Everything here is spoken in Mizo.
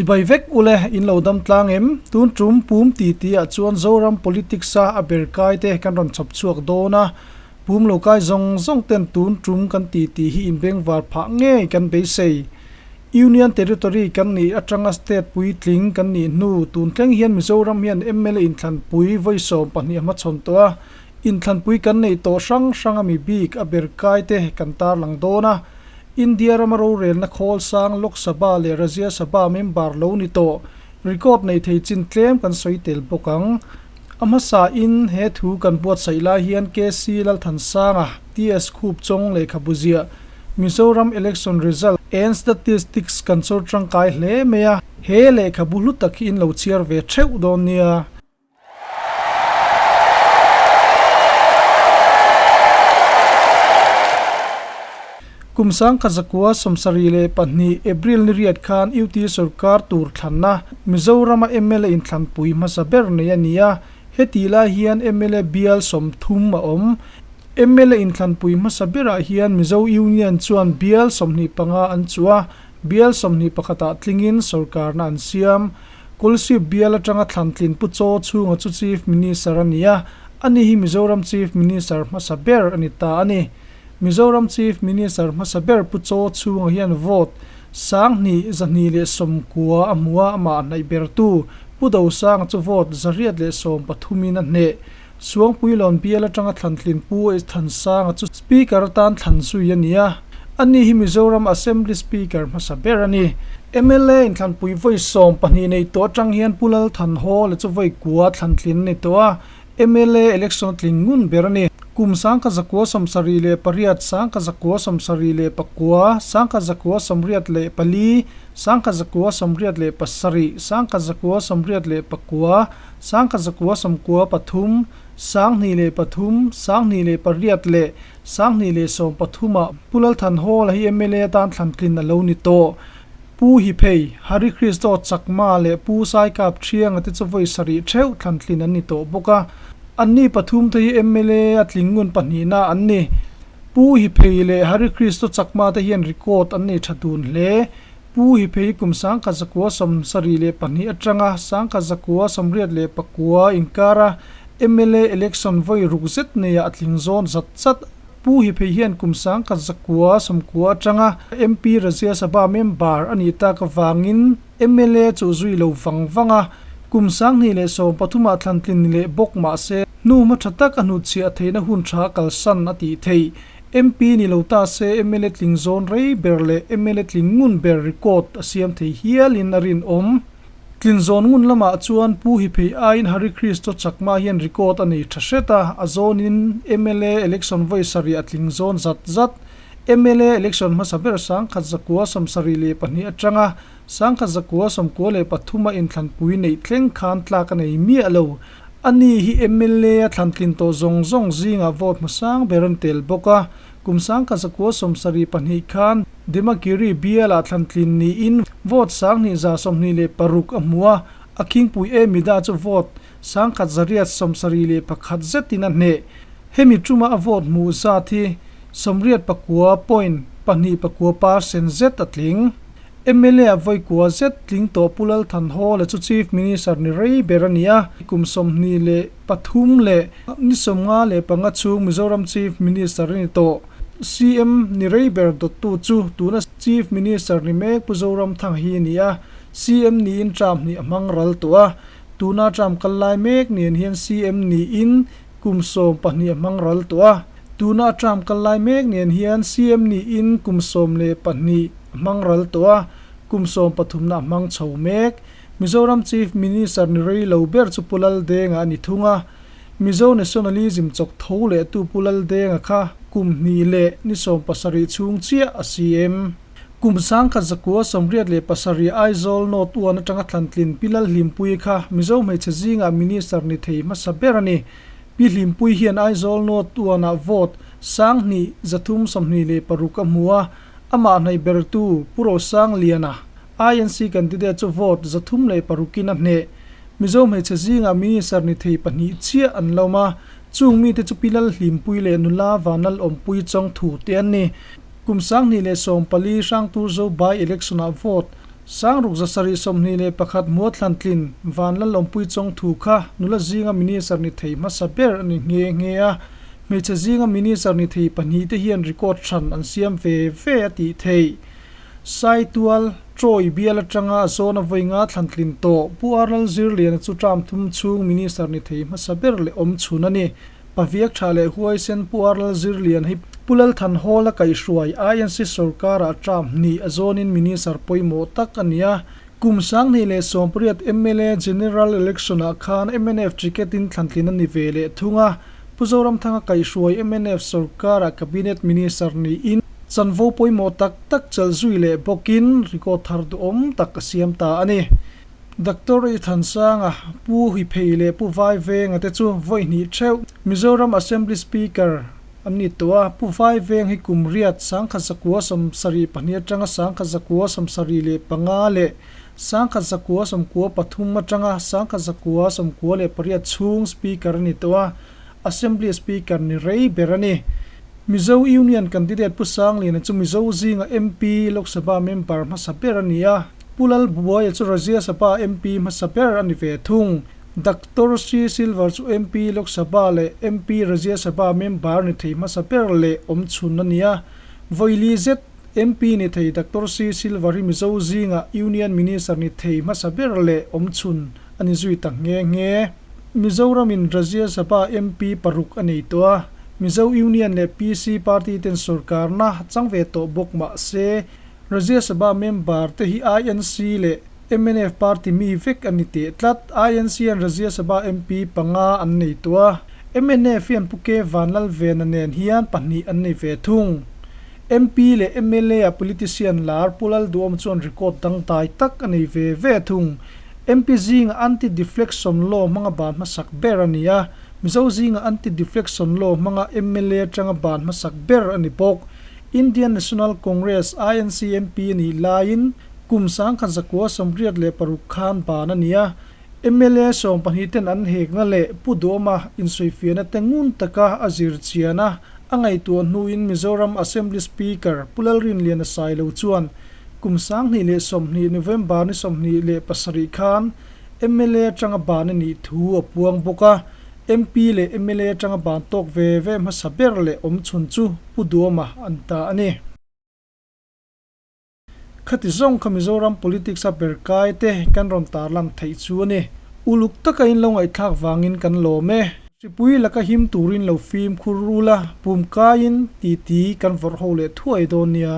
Chibai vek ule in lo dam tlang em? Tun tum pum ti ti ah chuan Zoram politics a a ber kai te kan rawn chhawp chhuak dawn a, pum lo kai zawng zawng ten tun tum kan ti ti hi in bengvar phah ngei kan beisei. Union Territory kan nih atanga state puitling kan nih hnu tun thleng hian Mizoram hian mla inthlanpui vawi 12 a hmachhawn tawh a, Inthlanpui kan neih tawh hrang hrang a mi bik a ber kai te kan tarlang dawn a. India rama rorelna khawl sang Lok Sabha leh Rajya Sabha member lo ni tawh record nei thei chin tlem kan sawi tel bawk ang. A hmasa in he thu kan buatsaih lai hian KC Lalthansanga, TS Khup Chawng lehkhabu ziah Mizoram Election Result and Statistics kan chawr tangkai hle mai a, he lehkhabu hlu tak hi in lo chhiar ve theuh dawn nia. Kum 1962 April ni riat khan UT sorkar tur thlanna Mizorama mla inthlanpui hmasa ber nei a ni a, heti lai hian mla bial 30 a awm. Mla inthlanpui hmasa berah hian Mizo Union chuan bial 25 an chuh a, bial 21 ah tlingin sorkarna an siam. Kulsip bial atanga thlantlin Pu Chaw chhunga chu Chief Minister a ni a, ani hi Mizoram Chief Minister hmasa ber a ni ta a ni. Mizoram Chief Minister hmasa ber Pu Chaw chhunga hian vote 2290 a hmu a, amah hnaih bertu Pu Dosanga chu vote 113 in a hneh. Suangpuilawn bial atanga thlantlin Pu Thansanga chu Speaker atan thlan zui a ni a, ani hi Mizoram Assembly Speaker hmasa ber a ni. Mla inthlanpui vawi 12 nei tawh atang hian Pu Lalthanhawla chu vawi kua thlantlin a ni tawh a, mla election a tling ngun ber a ni. Kum 1978, 1979, 1984, 1987, 1989, 1993, 2003, 2008 leh 2013 ah Pu Lalthanhawla hi mla atan thlantlin a lo ni tawh. Pu Hiphei, Hari Kristo Chakma leh Pu Saikap Thianga te chu vawi sarih theuh thlantlin an ni tawh bawk a. Anni pathum te hi mla a tling ngun pahnihna an ni. Pu Hiphei leh Hari Kristo Chakma te hian record an nei tha dun hle. Pu hi phei kum 1972 atanga 1989 inkara mla election vawi ruk zet neiah a tling zawn zat zat. Pu hi phei hian kum 1990 atanga MP Rajya Sabha member a nih tak avangin mla chu zui lo vang vang a, kum 2013 ah thlantlin ni leh bawk mah se hnuhma tha tak a hnutchhiah theihna hun tha kalsan a tih theih. MP ni lo ta se mla tling zawn rei ber leh mla tling ngun ber record a siam thei hialin a rinawm. Tlin zawn ngun lamah chuan Pu Hiphei aiin Hari Kristo Chakma hian record a nei tha hret a, a zawnin mla election vawi sarih a tling zawn zat zat. Mla election hmasa ber 1972 atanga 1993 a inthlanpui neih thleng khan tlak a nei miah lo. Ani hi mla a thlantlin tawh zawng zawng zingah vote hmasang ber an tel bawk a, kum 1972 khan Demagiri bialah thlantlin niin vote 2126 a hmu a, a khingpui Emida chu vote 1871 zetin a hneh. Hemi tuma a vote hmuh zat hi 89.29 percent zet a tling. Mla a vawi kua zet tling tawh Pu Lalthanhawla chu Chief Minister ni rei ber a ni a, kum 23 leh ni 55 chhung Mizoram Chief Minister a ni tawh. CM ni rei ber dawttu chu tuna Chief Minister ni mek Pu Zoramthanga hi a ni a, CM niin term hnih a hmang ral tawh a, tuna term kal lai mek nen hian CM niin kum 12 a hmang ral tawh a, tuna term kal lai mek nen hian CM niin kum 12 a hmang ral tawh a, kum 13 na a hmang chho mek. Mizoram Chief Minister ni rei lo ber chu Pu Laldenga a ni thung a, Mizo Nationalism chawk tho leh tu Pu Laldenga kha kum hnih leh ni 17 chhung chiah a CM. Kum 1987 Aizawl North 1 atanga thlantlin Pi Lalhlimpuii kha Mizo hmeichhe zingah Minister ni thei hmasa ber a ni. Pi Hlimpuii hian Aizawl North 1 ah vote 2326 a hmu a, Amah hnaih bertu Pu Rosangliana, INC candidate chu vote 306 in a hneh. Mizo hmeichhe zingah minister ni thei pahnih chiah an lo awm a, chung mite chu Pi Lalhlimpui leh Nula Vanlal Awmpui Chawngthu te an ni. Kum 2014 Hrangturzo by election ah vote. Sangruk 721 hmua thlan tlin Vanlalawmpui Chawngthu kha nula zinga Minister ni thei hmasa ber a ni nghe nghe a, hmeichhe zinga Minister ni thei pahnihte hian record hran an siam ve ve a tih theih. Saitual, Troy bial atanga a zawna vawi nga thlan tlin tawh Pu Arlal Zirliana chu term thum chhung Minister ni thei hmasa ber leh awm chhun a ni. Paviak tha leh huaisen Pu Arlal Zirlian hi Pu Lalthan Hall a kaihhruai INC sorkarah term hnih a zawnin Minister pawimawh tak a ni a. Kum 2018 mla General Election-ah khan mnf ticket-in thlantlin a ni ve leh thung a. Pu Zoramthanga kaihhruai mnf sorkarah Cabinet Minister niin chanvo pawimawh tak tak chelh zui leh bawkin record thar duhawm tak a siam ta a ni. Doctor I Thansanga, Pu Huiphei leh Pu Vaivenga te chu vawi hnih theuh Mizoram Assembly Speaker an ni tawh a, Pu Vaiveng hi kum riat 1972 atanga 1975 leh 1993 atanga 1998 chhung Speaker a ni tawh a, Assembly Speaker ni rei ber a ni. Mizo Union candidate Pu Sangliana chu Mizo zinga MP, Lok Sabha member hmasa ber a ni a. Pu Lalbuaia chu Rajya Sabha MP hmasa ber a ni ve thung. Doctor C Silver chu MP, Lok Sabha leh MP, Rajya Sabha member ni thei hmasa ber leh awm chhun a ni a. Vawi zet MP ni thei Doctor C Silver hi Mizo zinga Union Minister ni thei hmasa ber leh awm chhun a ni zui ta nghe nghe. Mizoramin Rajya Sabha MP paruk a nei tawh a, Mizo Union leh PC party ten sorkarna chang ve tawh bawk mah se, Rajya Sabha member te hi INC leh mnf party mi vek a ni teh tlat. INC hian Rajya Sabha MP panga an nei tawh a, mnf hian Pu K Vanlalvena nen hian pahnih an nei ve thung. MP leh mla ah politician lar Pu Lalduhawm chuan record dangdai tak a nei ve ve thung. MP zinga anti-deflection law hmanga ban hmasak ber a ni a, Mizo zinga anti-deflection law hmanga mla atanga ban hmasak ber a ni bawk. Indian National Congress, INC, MP a nih laiin kum 1986 khan ban a ni a, mla 12 ten an hekna leh Pu Duhawma insawifiahna te ngun taka a zir chian a, a ngaihtuah hnuin Mizoram Assembly Speaker Pu Lalrinliana Sailo chuan Kum 2020 November ni 27 khan mla atanga ban a nih thu a puang bawk a, MP leh mla atanga ban tawk ve ve hmasa ber leh awm chhun chu Pu Duhawma an ta a ni. Khati zawng kha Mizoram politics a ber kai te kan rawn tarlan theih chu a ni. Uluk taka in lo ngaihthlak vangin kan lawm e. Hripui laka him turin lo fimkhur rul a, pum kaiin titi kan vawrh ho leh thuai dawn nia.